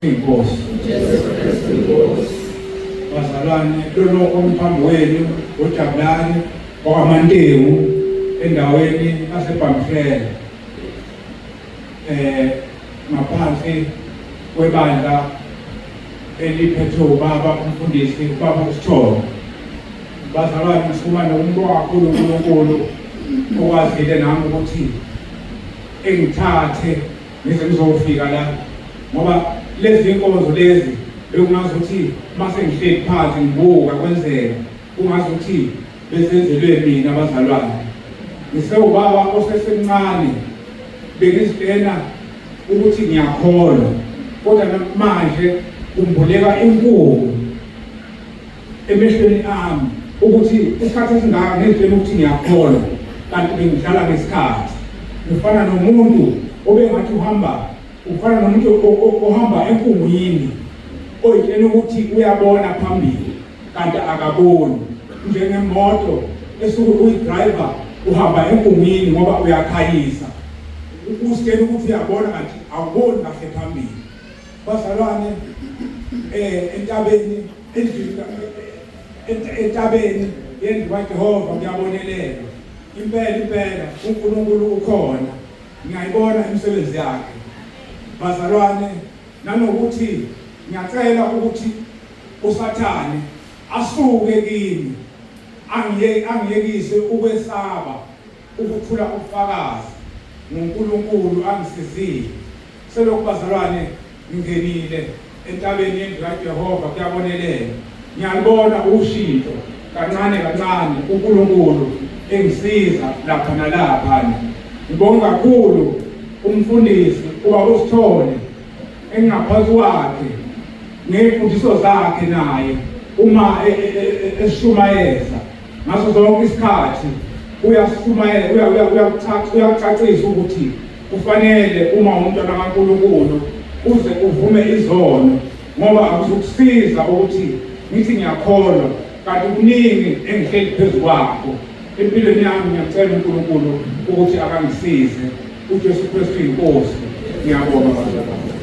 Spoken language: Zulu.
Inkosi. Jesu Kristu inkosi. Bazalwane, lolo omphambi wenu uJabulani wakwaMantengu endaweni yaseBhamshela. Eh ngaphansi kwebandla eliphethwe ubaba umfundisi ubaba uSithole. Bazalwane ngisukuma nokumbonga kakhulu uNkulunkulu okwazile nami ukuthi engithathe ngize ngizofika la ngoba lezi nkonzo lezi bekungazuthi uma sengihleli phansi ngibuka kwenzeka kungazuthi besenzelwe mina abazalwane ngisewubaba osesemncane bengizitshena ukuthi ngiyakholwa kodwa manje kumbuleka inkulu emehlweni ami ukuthi isikhathi esingaka ngizitshela ukuthi ngiyakholwa kanti bengidlala ngesikhathi ngifana nomuntu obengathi uhamba ufana nomuntu ohamba enkungwini oyitshela ukuthi uyabona phambili kanti akaboni njengemoto esuke uyidriver uhamba enkungwini ngoba uyakhanyisa usitshela ukuthi uyabona kanti awuboni kahle phambili Bazalwane eh entabeni endlini entabeni yendlu kaJehova kuyabonelelwa. Impela impela uNkulunkulu ukhona. Ngiyayibona imisebenzi yakhe. Bazalwane nanokuthi ngiyacela ukuthi uSathane asuke kimi angiye angiyekise ukwesaba ukuthula ubufakazi ngoNkulunkulu angisizile. Selokhu bazalwane ngingenile entabeni yendlu kaJehova kuyabonelela. Ngiyalibona ushintsho kancane kancane uNkulunkulu engisiza lapha nalapha. Ngibonga kakhulu umfundisi ubaba uSithole engingaphansi kwakhe ngey'mfundiso zakhe naye uma e, e, e, esishumayeza ngaso sonke isikhathi uyasishumayela uyakucacisa ukuthi Kufanele uma umntwana kaNkulunkulu uze uvume izono ngoba akuzukusiza ukuthi ngithi ngiyakholwa kanti kuningi engihleli phezu kwakho empilweni yami. Ngiyacela uNkulunkulu ukuthi akangisize. UJesu Kristu inkosi. Ngiyabonga bazalwane.